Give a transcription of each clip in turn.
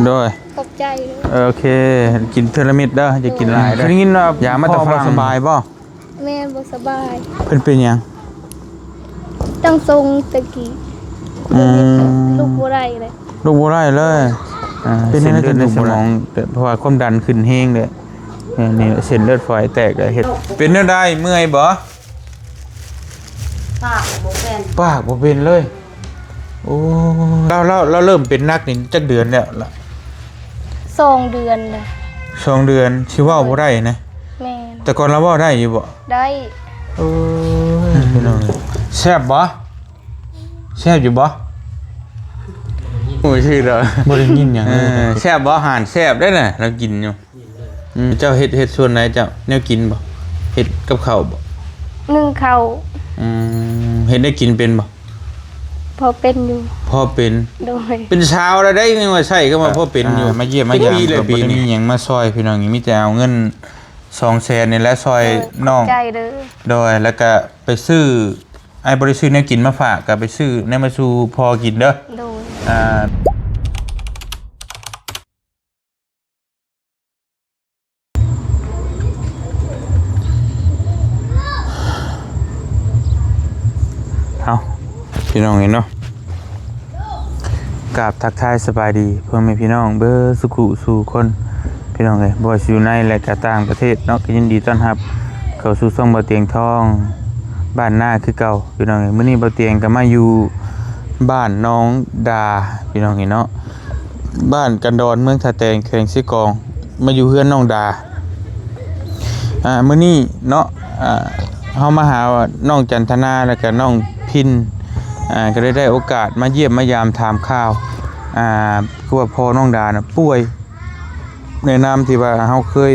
ໂດຍ ຂອບໃຈເດີ. ເອີ ໂອເຄ ກິນເທື່ອລະເມັດເດີ ຢ່າກິນຫຼາຍເດີ. ໂດຍ ໄດ້ຍິນວ່າ ຢາມາແຕ່ຝຣັ່ງ ພໍ່ບໍ່ສະບາຍບໍ່? ແມ່ນ ບໍ່ສະບາຍ. ເພິ່ນເປັນຫຍັງ? ຕັ້ງຊົງແຕ່ກີ້. ອືມ ລຸກບໍ່ໄດ້ເລີຍ. ລຸກບໍ່ໄດ້ເລີຍ. ອ່າ ເປັນແນວໃດ ເສັ້ນເລືອດໃນສະໝອງ ລຸກບໍ່ໄດ້ ເພາະວ່າຄວາມດັນຂຶ້ນແຮງເດ້. ເອີ ນີ້ເສັ້ນເລືອດຝອຍແຕກ ເຮັດ ເປັນແນວໃດ ເມື່ອຍບໍ່? ປາກບໍ່ເປັນ ປາກບໍ່ເປັນເລີຍ. ໂອ້ ລາວ ລາວ ລາວເລີ່ມເປັນໜັກນີ້ຈັກເດືອນແລ້ວລະ? ສອງເດືອນແລ້ວ. ສອງເດືອນ ຊິເວົ້າບໍ່ໄດ້ນະ? ແມ່ນ. ແຕ່ກ່ອນລາວເວົ້າໄດ້ຢູ່ບໍ່? ໄດ້. ໂອ້ຍ ພີ່ນ້ອງເອີຍ ແຊບບໍ່? ແຊບຢູ່ບໍ່? ໂອ້ຍ ຊື່ດອກ ບໍ່ໄດ້ຍິນຫຍັງເລີຍ. ເອີ ແຊບບໍ່? ອາຫານແຊບເດ້ນະ ລາວກິນຢູ່. ອືມ ເຈົ້າເຮັດ ເຮັດສ່ວນໃດເຈົ້າ? ແນວກິນບໍ່? ເຮັດກັບເຂົ້າບໍ່? ໜຶ້ງເຂົ້າ. ອືມ ເຮັດແນວກິນເປັນບໍ່? ພໍເປັນຢູ່. ພໍເປັນ. ໂດຍ. ເປັນສາວແລ້ວໃດ ຍັງວ່າໃຊ້ຄຳວ່າພໍເປັນຢູ່. ອ່າ ມາຢ້ຽມມາຢາມ ກໍບໍ່ໄດ້ມີຫຍັງມາຊ່ອຍພີ່ນ້ອງ ມີແຕ່ເອົາເງິນສອງແສນນີ້ແຫຼະຊ່ອຍນ້ອງ. ໂດຍ ຂອບໃຈເດີ. ໂດຍ ແລ້ວກະໄປຊື້ ອ້າຍບໍ່ໄດ້ຊື້ແນວກິນມາຝາກ ກະໄປຊື້ແນວມາສູ່ພໍ່ກິນເດີ. ໂດຍ. ອ່າ ເອົາ ພີ່ນ້ອງເອີຍເນາະ ກາບທັກທາຍສະບາຍດີພໍ່ແມ່ພີ່ນ້ອງເບິດສູ່ຄູ່ສູ່ຄົນ ພີ່ນ້ອງເອີຍ ບໍ່ວ່າຊິຢູ່ໃນ ແລະ ກະຕ່າງປະເທດເນາະ ກະຍິນດີຕ້ອນຮັບເຂົ້າສູ່ຊ່ອງບ່າວຕຽງທອງບ້ານນາຄືເກົ່າ ພີ່ນ້ອງເອີຍ. ມື້ນີ້ບ່າວຕຽງກະມາຢູ່ບ້ານນ້ອງດາ ພີ່ນ້ອງເອີຍເນາະ ບ້ານກັນດອນ ເມືອງທ່າແຕງ ແຂວງເຊກອງ ມາຢູ່ເຮືອນນ້ອງດາ. ອ່າ ມື້ນີ້ເນາະ ອ່າ ເຮົາມາຫານ້ອງຈັນທະນາ ແລ້ວກະນ້ອງພິນ ອ່າ ກະເລີຍໄດ້ໂອກາດມາຢ້ຽມມາຢາມຖາມຂ່າວ ອ່າ ຄືວ່າພໍ່ນ້ອງດານະປ່ວຍ ໃນນາມທີ່ວ່າເຮົາເຄີຍ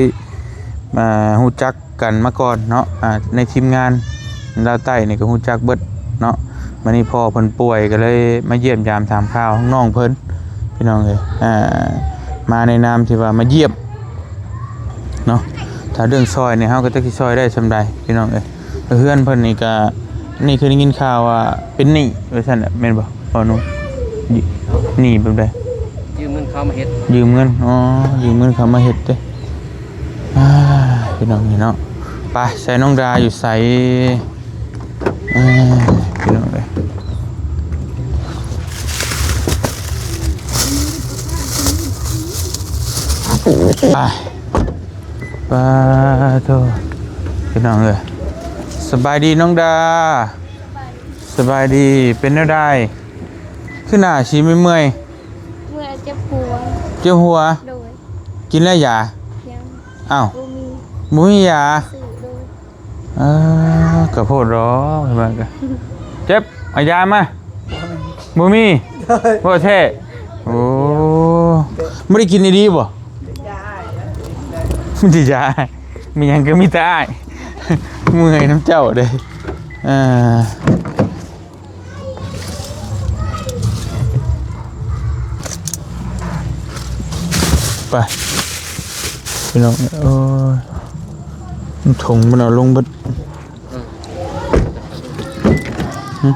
ອ່າ ຮູ້ຈັກກັນມາກ່ອນເນາະ ອ່າ ໃນທີມງານລາວໃຕ້ນີ້ກະຮູ້ຈັກເບິດເນາະ. ບາດນີ້ພໍ່ເພິ່ນປ່ວຍ ກະເລີຍມາຢ້ຽມຢາມຖາມຂ່າວນ້ອງເພິ່ນ ພີ່ນ້ອງເອີຍ ອ່າ ມາໃນນາມທີ່ວ່າມາຢ້ຽມ ເນາະ ຖ້າເລື່ອງຊ່ອຍນີ້ ເຮົາກະຈັກຊິຊ່ອຍໄດ້ສ່ຳໃດ ພີ່ນ້ອງເອີຍ. ເຮືອນເພິ່ນນີ້ກະ ນີ້ຄືໄດ້ຍິນຂ່າວວ່າເປັນໜີ້ວ່າຊັ້ນແຫຼະ ແມ່ນບໍ່ພໍ່ໜຸ່ມ? ໜີ້ແບບໃດ? ຢືມເງິນເຂົາມາເຮັດ. ຢືມເງິນ ອໍ ຢືມເງິນເຂົາມາເຮັດເດ້. ອ່າ ພີ່ນ້ອງເອີຍເນາະ ໄປ ໃສນ້ອງດາຢູ່ໃສ? ເອີ ພີ່ນ້ອງເອີຍ ໄປ ປາໂທ ພີ່ນ້ອງເອີຍ ສະບາຍດີນ້ອງດາ. ສະບາຍດີ ເປັນແນວໃດ? ຄືໜ້າຊິເມື່ອຍໆ. ເມື່ອຍ ເຈັບຫົວ. ເຈັບຫົວ? ໂດຍ. ກິນແລ້ວຢາ? ຍັງ. ອ້າວ ບໍ່ມີ ບໍ່ມີຢາ? ຊື້ໂດຍ. ເອີ ກະໂພດດອກ ເຫັນບໍ່ກະ ເຈັບ ເອົາຢາມາ. ບໍ່ມີ. ບໍ່ແທ້. ໂອ້ ບໍ່ໄດ້ກິນດີໆບໍ່? ມີແຕ່ຢາ ມີຫຍັງກະມີແຕ່ອ້າຍ ເມື່ອຍນຳເຈົ້າເດ້. ເອີ ໄປ ພີ່ນ້ອງ ໂອ້ຍ ຖົງມັນເອົາລົງເບິດ. ອືມ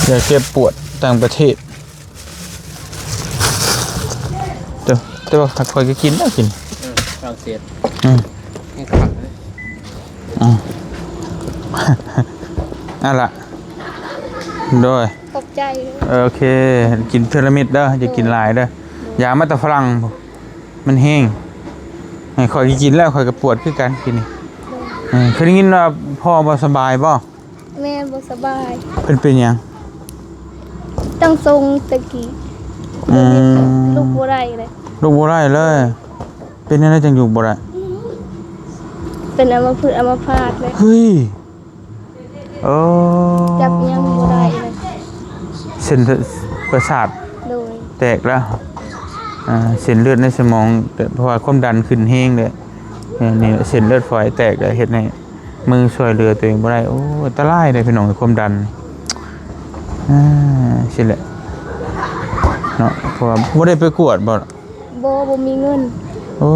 ຫຶ ຢາແກ້ປວດຕ່າງປະເທດ. ແຕ່ ແຕ່ວ່າຂ້ອຍກະກິນແລ້ວກິນ. ເອີ ຝຣັ່ງເສດ. ອືມ ຍັງຄັກເລີຍ. ອືມ ອັນລະ ໂດຍ ຂອບໃຈ. ເອີ ໂອເຄ ກິນເທື່ອລະເມັດເດີ ຢ່າກິນຫຼາຍເດີ. ໂດຍ. ຢາມາແຕ່ຝຣັ່ງ ມັນແຮງ. ເອີ ຂ້ອຍກະກິນແລ້ວ ຂ້ອຍກະປວດຄືກັນ ກິນນີ້. ໂດຍ. ເອີ ເຄີຍໄດ້ຍິນວ່າພໍ່ບໍ່ສະບາຍບໍ່? ແມ່ນ ບໍ່ສະບາຍ. ເພິ່ນເປັນຫຍັງ? ຕັ້ງຊົງແຕ່ກີ້. ອືມ ລຸກບໍ່ໄດ້ເລີຍ. ລຸກບໍ່ໄດ້ເລີຍ. ເປັນແນວໃດຈັ່ງລຸກບໍ່ໄດ້? ເປັນອຳມະພຶດອຳມະພາດເລີຍ. ເຮີ້ຍ ໂອ້ ຈັບຫຍັງບໍ່ໄດ້ເລີຍ. ເສັ້ນປະສາດ ໂດຍ ແຕກແລ້ວ. ອ່າ ເສັ້ນເລືອດໃນສະໝອງ ເພາະວ່າຄວາມດັນຂຶ້ນແຮງເດ້. ນີ້ ເສັ້ນເລືອດຝອຍແຕກ ເຮັດໃຫ້ ມືຊ່ວຍເຫຼືອຕົວເອງບໍ່ໄດ້. ໂອ້ ອັນຕະລາຍເດ້ພີ່ນ້ອງ ຄວາມດັນ. ອ່າ ຊີ້ແຫຼະເນາະ ເພາະວ່າບໍ່ໄດ້ໄປກວດບໍ່? ບໍ່ ບໍ່ມີເງິນ. ໂອ້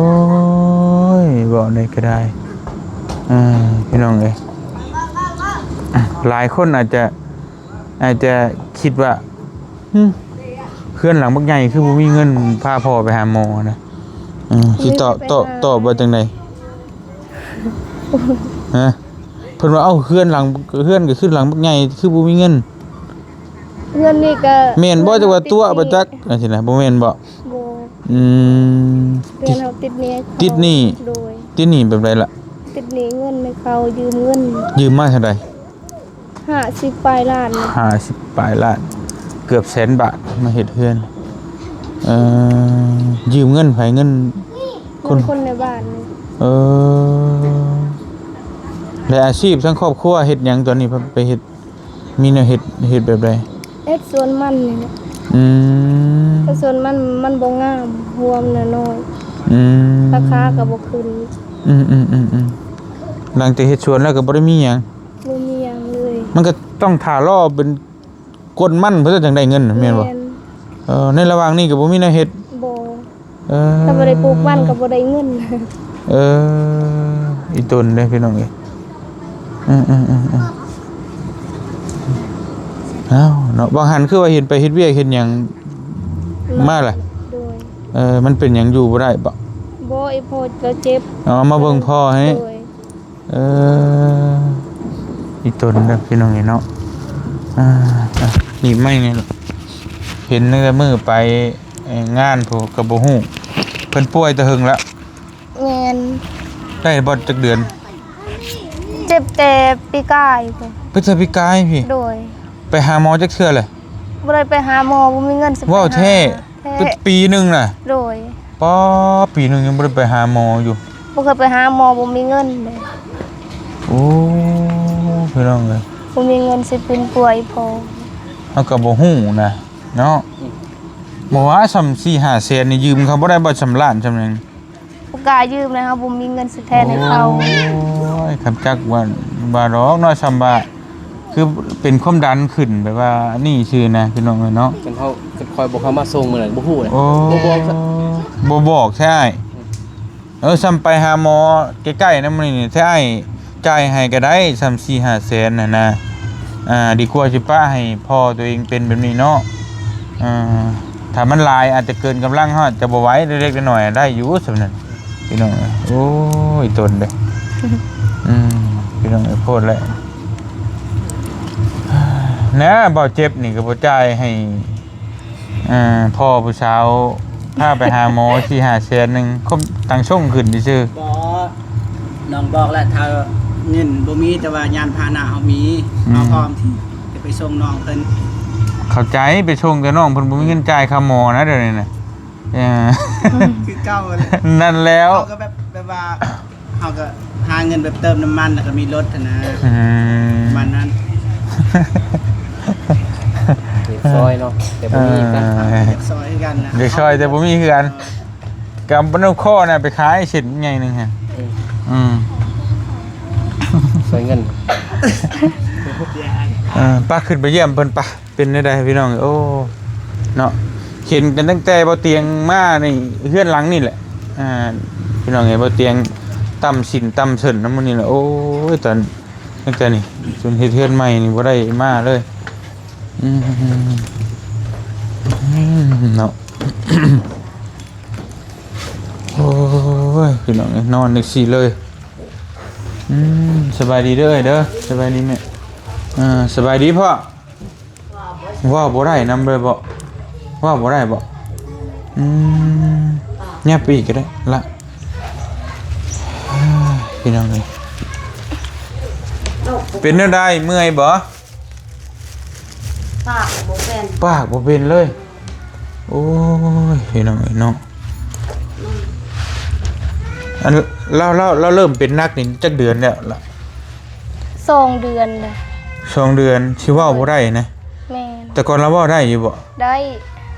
ຍ ເວົ້າໄດ້ກະໄດ້. ອ່າ ພີ່ນ້ອງເອີຍ ຫຼາຍຄົນອາດຈະ ອາດຈະຄິດວ່າ ຫຶ ເຮືອນຫຼັງບັກໃຫຍ່ຄືບໍ່ມີເງິນພາພໍ່ໄປຫາໝໍນະ? ເອີ ຊິຕອບ ຕອບ ຕອບວ່າຈັ່ງໃດ? ຮະ? ເພິ່ນວ່າ ເອົ້າ ເຮືອນຫຼັງ ເຮືອນກໍຄືຫຼັງບັກໃຫຍ່ ຄືບໍ່ມີເງິນ? ເຮືອນນີ້ກໍແມ່ນບໍ່? ແຕ່ວ່າຕົວະບໍ່ຈັກ ຈັ່ງຊີ້ນະ ບໍ່ແມ່ນບໍ່? ບໍ່. ອືມ ເຮືອນເຮົາຕິດໜີ້ ຕິດໜີ້. ໂດຍ. ຕິດໜີ້ແບບໃດລະ? ຕິດໜີ້ເງິນໃຫ້ເຂົາ ຢືມເງິນ. ຢືມມາເທົ່າໃດ? ຫ້າສິບປາຍລ້ານ. ຫ້າສິບປາຍລ້ານ ເກືອບແສນບາດ ມາເຮັດເຮືອນ. ເອີ ຢືມເງິນໃຜ? ເງິນຄົນ ເງິນຄົນໃນບ້ານນີ້. ເອີ ແລະອາຊີບທາງຄອບຄົວເຮັດຫຍັງຕອນນີ້? ໄປເຮັດ ມີແນວເຮັດ ເຮັດແບບໃດ? ເຮັດສວນມັນນີ້ແຫຼະ. ອືມ ແຕ່ສວນມັນ ມັນບໍ່ງາມ ຮວງນະນ້ອຍ. ອືມ ລາຄາກໍບໍ່ຂຶ້ນ. ອືມໆໆ ຫຼັງຈາກເຮັດສວນແລ້ວກໍບໍ່ໄດ້ມີຫຍັງ? ບໍ່ມີຫຍັງເລີຍ. ມັນກໍຕ້ອງຖ້າລໍເປັນ ກົນມັນເພິ່ນຈັ່ງໄດ້ເງິນ ແມ່ນບໍ່? ແມ່ນ. ເອີ ໃນລະຫວ່າງນີ້ກໍບໍ່ມີແນວເຮັດ? ບໍ່. ເອີ ຖ້າບໍ່ໄດ້ປູກມັນກໍບໍ່ໄດ້ເງິນ. ເອີ ອີ່ຕົນເດ້ພີ່ນ້ອງເອີຍ. ເອີໆໆໆ ເອົ້າເນາະ ບາງຫັ້ນຄືວ່າເຫັນໄປເຮັດວຽກເຮັດຫຍັງມາລະ? ໂດຍ. ເອີ ມັນເປັນຫຍັງຢູ່ບໍ່ໄດ້ບໍ? ບໍ່ ອີ່ພໍ່ລາວເຈັບ. ເອົາມາເບິ່ງພໍ່ໃຫ້. ໂດຍ. ເອີ ອີ່ຕົນເດີພີ່ນ້ອງເອີຍເນາະ. ອ່າ ນີ້ໄມ້ນີ້ ເຫັນຕັ້ງແຕ່ມື້ໄປ ເອີ ງານພຸ້ນກໍບໍ່ຮູ້ ເພິ່ນປ່ວຍແຕ່ເຫິງລະ. ແມ່ນ. ໄດ້ບໍ່ຈັກເດືອນ? ເຈັບແຕ່ປີກາຍພຸ້ນ. ເປັນແຕ່ປີກາຍພີ້? ໂດຍ. ໄປຫາໝໍຈັກເທື່ອແລ້ວ? ບໍ່ໄດ້ໄປຫາໝໍ ບໍ່ມີເງິນຊິໄປຫາ. ເວົ້າແທ້? ແທ້. ເປັນປີໜຶ່ງນະ? ໂດຍ. ປາ ປີໜຶ່ງຍັງບໍ່ໄດ້ໄປຫາໝໍຢູ່. ບໍ່ເຄີຍໄປຫາໝໍ ບໍ່ມີເງິນເດ້. ໂອ້ ພີ່ນ້ອງເອີຍ ບໍ່ມີເງິນຊິປິ່ນປົວອີ່ພໍ່. ເຮົາກໍບໍ່ຮູ້ນະເນາະ. ອືມ ບໍ່ວ່າສ່ຳສີ່ຫ້າແສນນີ້ ຢືມເຂົາບໍ່ໄດ້ບໍ່? ສ່ຳລ້ານສ່ຳຫຍັງ ບໍ່ກ້າຢືມແລ້ວ ເຮົາບໍ່ມີເງິນຊິແທນໃຫ້ເຂົາ. ໂອ້ຍ ຄັນຈັກວ່າ ວ່າດອກເນາະ ສ່ຳວ່າ ຄືເປັນຄວາມດັນຂຶ້ນ ແບບວ່າອັນນີ້ຊື່ນະ ພີ່ນ້ອງເອີຍເນາະ. ຄັນເຮົາ ຄັນຂ້ອຍບໍ່ເຂົ້າມາສົ່ງມື້ນັ້ນ ບໍ່ຮູ້ເລີຍ. ໂອ້ ບໍ່ບອກຊະ ບໍ່ບອກແທ້ອ້າຍ. ເອີ ສ່ຳໄປຫາໝໍໃກ້ໆນຳນີ້ແທ້ອ້າຍ ຈ່າຍໃຫ້ກໍໄດ້ ສ່ຳສີ່ຫ້າແສນຫັ້ນນະ. ອ່າ ດີກວ່າຊິປະໃຫ້ພໍ່ຕົວເອງເປັນແບບນີ້ເນາະ. ອ່າ ຖ້າມັນຫຼາຍອາດຈະເກີນກຳລັງ ເຮົາອາດຈະບໍ່ໄຫວ ເລັກໆນ້ອຍໆໄດ້ຢູ່ສ່ຳນັ້ນ ພີ່ນ້ອງເອີຍ. ໂອ້ຍ ຕົນເດ້ ອືມ ພີ່ນ້ອງເອີຍ ໂພດແຫຼະນະ. ບ່າວເຈັບນີ້ກໍບໍ່ຈ່າຍໃຫ້ ອ່າ ພໍ່ຜູ້ສາວພາໄປຫາໝໍສີ່ຫ້າແສນໜຶ່ງ ຄົບຕັງຊົງຂຶ້ນຊື່ໆ. ບໍ່ ນ້ອງບອກແລ້ວ ຖ້າເງິນບໍ່ມີ ແຕ່ວ່າຍານພາຫະນະເຮົາມີ ອືມ ເຮົາພ້ອມທີ່ຈະໄປສົ່ງນ້ອງເພິ່ນ. ເຂົ້າໃຈ ໄປສົ່ງແຕ່ນ້ອງເພິ່ນບໍ່ມີເງິນຈ່າຍຄ່າໝໍນະ ດຽວນີ້ນະ. ເອີ ຄືເກົ່າແຫຼະ ນັ້ນແລ້ວ ເຮົາກໍແບບ ແບບວ່າ ເຮົາກໍຫາເງິນແບບເຕີມນ້ຳມັນ ແລ້ວກໍມີລົດຫັ້ນນະ. ອືມ ປະມານນັ້ນ. ຢາກຊ່ອຍເນາະ ແຕ່ບໍ່ມີຄືກັນ. ເອີ ຢາກຊ່ອຍຄືກັນນະ ຢາກຊ່ອຍແຕ່ບໍ່ມີຄືກັນ. ກໍເອົານຳຄໍນະໄປຂາຍເສັ້ນໃຫຍ່ໜຶ່ງຫັ້ນ. ອືມ ອືມ ຊ່ອຍເງິນ. ເອີ ປະ ຂຶ້ນໄປຢ້ຽມເພິ່ນປະ. ເປັນແນວໃດພີ່ນ້ອງ? ໂອ້ ເນາະ ເຫັນກັນຕັ້ງແຕ່ບໍ່ຕຽງມານີ້ ເຮືອນຫຼັງນີ້ແຫຼະ. ອ່າ ພີ່ນ້ອງເອີຍ ບໍ່ຕຽງຕ່ຳສິນຕ່ຳເສິນນຳມື້ນີ້ແຫຼະ. ໂອ້ຍ ຕອນ ຕັ້ງແຕ່ນີ້ ຈົນເຮັດເຮືອນໃໝ່ນີ້ບໍ່ໄດ້ມາເລີຍ. ອືມ ເນາະ. ໂອ້ຍ ພີ່ນ້ອງເອີຍ ນອນຈັ່ງຊີ້ເລີຍ. ອືມ ສະບາຍດີເດີເອີຍເດີ. ສະບາຍດີແມ່. ອ່າ ສະບາຍດີພໍ່. ເວົ້າບໍ່ໄດ້ນຳເລີຍບໍ? ເວົ້າບໍ່ໄດ້ບໍ? ອືມ ຫຍັບໄປອີກກໍໄດ້ລະ ພີ່ນ້ອງເອີຍ. ເປັນແນວໃດ ເມື່ອຍບໍ? ປາກບໍ່ເປັນ ປາກບໍ່ເປັນເລີຍ. ໂອ້ຍ ພີ່ນ້ອງເອີຍເນາະ. ອືມ ອັນ ລາວ ລາວ ລາວເລີ່ມເປັນໜັກນີ້ຈັກເດືອນແລ້ວລະ? ສອງເດືອນແລ້ວ. ສອງເດືອນ ຊິເວົ້າບໍ່ໄດ້ນະ? ແມ່ນ. ແຕ່ກ່ອນລາວເວົ້າໄດ້ຢູ່ບໍ? ໄດ້.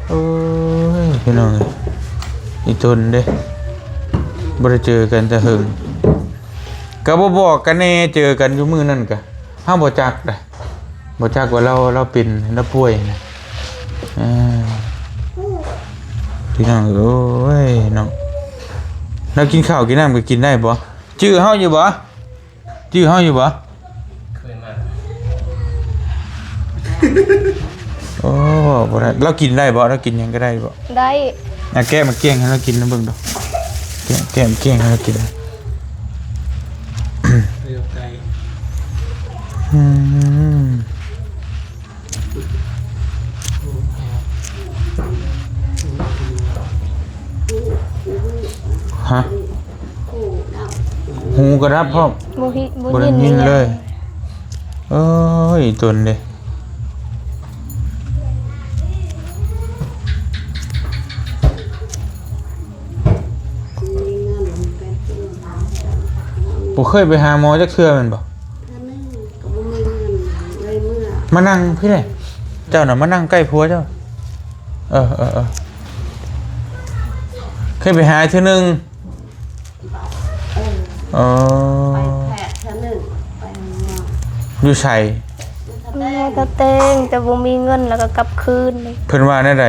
ໂອ້ຍ ພີ່ນ້ອງເອີຍ ອີ່ຕົນເດ້ ບໍ່ໄດ້ເຈີກັນແຕ່ເຫິງ ກໍບໍ່ບອກກັນແດ່. ເຈີກັນຢູ່ມື້ນັ້ນກະ ເຮົາບໍ່ຈັກໃດ ບໍ່ຈັກວ່າລາວ ລາວເປັນ ລາວປ່ວຍນະ. ເອີ ພີ່ນ້ອງເອີຍເນາະ ລາວກິນເຂົ້າກິນນ້ຳກໍກິນໄດ້ບໍ? ຈື່ເຮົາຢູ່ບໍ? ຈື່ເຮົາຢູ່ບໍ່? ເຄີຍມາ. ໂອ້ ບໍ່ໄດ້. ລາວກິນໄດ້ບໍ່? ລາວກິນຫຍັງກໍໄດ້ບໍ່? ໄດ້. ອ່ະ ແກະໝາກກ້ຽງໃຫ້ລາວກິນນຳເບິ່ງດູ. ແກະ ແກະໝາກກ້ຽງໃຫ້ລາວກິນ. ເລືອກໄກ່. ອືມ. ຮະ? ຫູກໍດັບພ້ອມ? ບໍ່ຮີ ບໍ່ໄດ້ຍິນເລີຍ. ເອີຍ ຕົນເດ້. ບໍ່ເຄີຍໄປຫາໝໍຈັກເທື່ອແມ່ນບໍ່? ເທື່ອໜຶ່ງກໍບໍ່ມີເງິນເລີຍເມືອ. ມານັ່ງພີ້ແຫຼະ. ເຈົ້ານະມານັ່ງໃກ້ຜົວເຈົ້າ. ເອີ ເອີ ເອີ. ເຄີຍໄປຫາເທື່ອໜຶ່ງ. ເອີ ເອີ ໄປແພດເທື່ອໜຶ່ງ ໄປເມືອ. ຢູ່ໃສ? ຢູ່ທ່າແຕງ ແຕ່ບໍ່ມີເງິນ ແລ້ວກໍກັບຄືນ. ເພິ່ນວ່າແນວໃດ?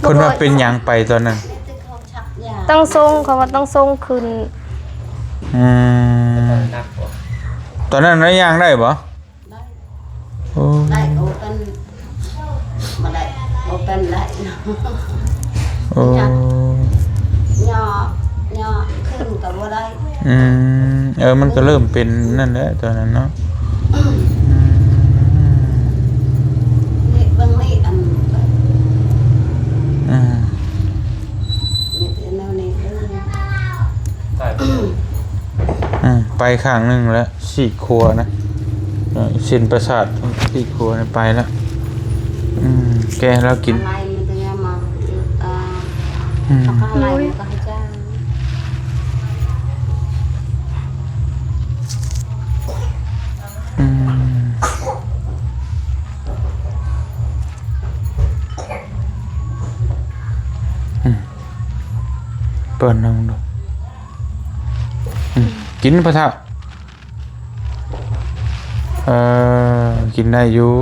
ເພິ່ນວ່າເປັນຫຍັງໄປຕອນນັ້ນ? ຕ້ອງສົ່ງ ເຂົາວ່າຕ້ອງສົ່ງຄືນ. ອືມ. ຕອນນັ້ນນະຍ່າງໄດ້ບໍ່? ໄດ້. ໂອ້ ໄດ້ ໂອເປັນ ບໍ່ໄດ້ ໂອເປັນໄດ້. ໂອ້ ຫຍໍ້ ຫຍໍ້ ຫຍໍ້ຂຶ້ນກໍບໍ່ໄດ້. ອືມ ເອີ ມັນກໍເລີ່ມເປັນນັ້ນແຫຼະຕອນນັ້ນເນາະ. ອືມ ນີ້ເບິ່ງນີ້ ອັນ ອືມ ນີ້ເປັນແນວນີ້ເດີ. ອືມ ໄປຂ້າງໜຶ່ງແລ້ວ ຊີກຂົວນະ ເອີ ເສັ້ນປະສາດຊີກຂົວນີ້ໄປແລ້ວ. ອືມ ແກະໃຫ້ລາວກິນ. ອືມ ອືມ ອືມ ເປີດໜຶ່ງດູ. ອືມ ກິນພໍ່ເຖົ້າ. ເອີ ກິນໄດ້ຢູ່.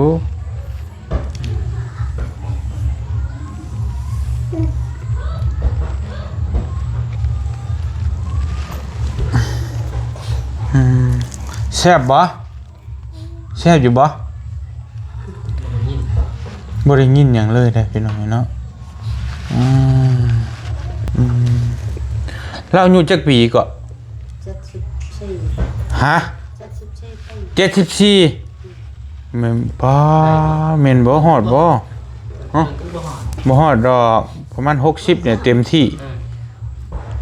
ອືມ ແຊບບໍ່? ແຊບຢູ່ບໍ່? ບໍ່ໄດ້ຍິນຫຍັງເລີຍເດ້ພີ່ນ້ອງເນາະ. ອືມ ອືມ ລາວອາຍຸຈັກປີເກາະ? ເຈັດສິບສີ່. ຮະ? ເຈັດສິບສີ່ປີ. ເຈັດສິບສີ່ ແມ່ນ ປ້າ ແມ່ນບໍ່? ຮອດບໍ່? ຮະ? ບໍ່ຮອດດອກ ປະມານຫົກສິບນີ້ເຕັມທີ່.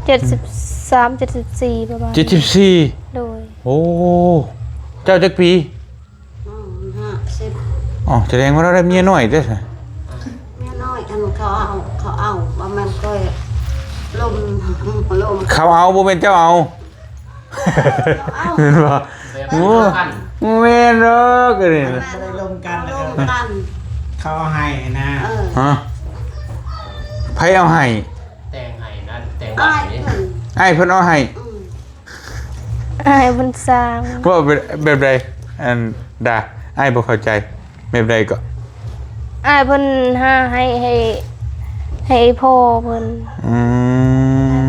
ເຈັດສິບສາມ ເຈັດສິບສີ່ ປະມານ ເຈັດສິບສີ່. ໂດຍ. ໂອ້ ເຈົ້າຈັກປີ? ອືມ ຫ້າສິບ. ອໍ ສະແດງວ່າລາວໄດ້ເມຍນ້ອຍເດ້. ເມຍນ້ອຍ ອັນເຂົາເອົາ ເຂົາເອົາ ບໍ່ແມ່ນຂ້ອຍລົມ ລົມ. ເຂົາເອົາ ບໍ່ແມ່ນເຈົ້າເອົາ. ເຂົາເອົາ ແມ່ນບໍ່? ໂອ້ ບໍ່ແມ່ນດອກອັນນີ້. ມັນບໍ່ໄດ້ລົມກັນ ລົມກັນ ເຂົາເອົາໃຫ້ນະ. ເອີ ຮະ? ໃຜເອົາໃຫ້? ແຕ່ງໃຫ້ນັ້ນ ແຕ່ງ ອ້າຍເພິ່ນ ອ້າຍເພິ່ນເອົາໃຫ້. ອືມ ອ້າຍເພິ່ນສ້າງ. ເວົ້າແບບ ແບບໃດ? ອັນດາ ອ້າຍບໍ່ເຂົ້າໃຈ ແບບໃດເກາະ? ອ້າຍເພິ່ນຫາໃຫ້ ໃຫ້ ໃຫ້ພໍ່ເພິ່ນ. ອື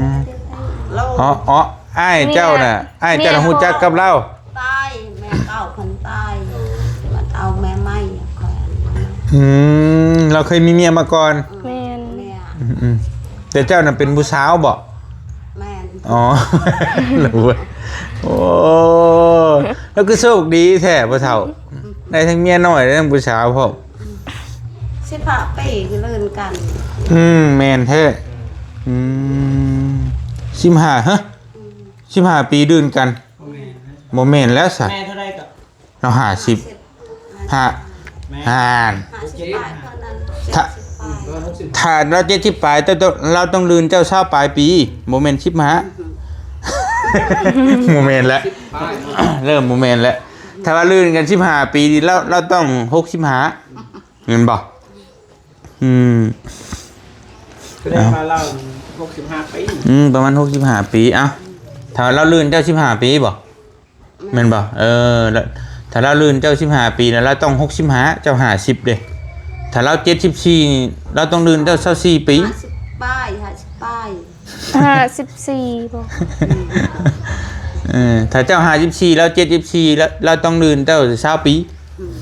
ມ ເນາະ ເນາະ ອ້າຍເຈົ້ານະ ເມຍ ອ້າຍເຈົ້ານະ ເມຍ ຮູ້ຈັກກັບລາວ? ຕາຍ ແມ່ເກົ່າເພິ່ນຕາຍ ມາເອົາແມ່ໃໝ່. ອືມ ລາວເຄີຍມີເມຍມາກ່ອນ? ແມ່ນ ເມຍ. ອືມໆ ແຕ່ເຈົ້ານະເປັນຜູ້ສາວບໍ? ແມ່ນ. ອໍ ໂອ້ ລາວຄືໂຊກດີແທ້ພໍ່ເຖົ້າ ໄດ້ທັງເມຍນ້ອຍ ໄດ້ທັງຜູ້ສາວພ້ອມ. ສິບຫ້າປີຄືເລີນກັນ. ອືມ ແມ່ນແທ້. ອືມ ສິບຫ້າ ຮະ? ອືມ ສິບຫ້າປີດື່ມກັນ. ບໍ່ແມ່ນແລ້ວຊະ. ແມ່ເທົ່າໃດກໍ? ລາວຫ້າສິບ ຫ້າ ຫ້າສິບ ຫ້າ ຫ້າສິບປາຍເທົ່ານັ້ນ. ຖ້າ ເຈັດສິບປາຍ ຖ້າລາວເຈັດສິບປາຍ ເຈົ້າ ເຈົ້າ ລາວຕ້ອງລື່ນເຈົ້າຊາວປາຍປີ ບໍ່ແມ່ນສິບຫ້າ. ບໍ່ແມ່ນແລ້ວ ເລີ່ມບໍ່ແມ່ນແລ້ວ. ຖ້າວ່າລື່ນກັນສິບຫ້າປີ ລາວ ລາວຕ້ອງຫົກສິບຫ້າ ແມ່ນບໍ່? ອືມ ສະແດງວ່າລາວຫົກສິບຫ້າປີ. ອືມ ປະມານຫົກສິບຫ້າປີ. ເອົ້າ ຖ້າລາວລື່ນເຈົ້າສິບຫ້າປີບໍ? ແມ່ນບໍ່? ເອີ ລະ ຖ້າລາວລື່ນເຈົ້າສິບຫ້າປີ ແລ້ວລາວຕ້ອງຫົກສິບຫ້າ ເຈົ້າຫ້າສິບເດ້. ຖ້າລາວເຈັດສິບສີ່ ລາວຕ້ອງລື່ນເຈົ້າຊາວສີ່ປີ. ຫ້າສິບປາຍ ຫ້າສິບປາຍ ຫ້າສິບສີ່ບໍ? ອືມ ເອີ ຖ້າເຈົ້າຫ້າສິບສີ່ ລາວເຈັດສິບສີ່ ລາວ ລາວຕ້ອງລື່ນເຈົ້າຊາວປີ. ອືມ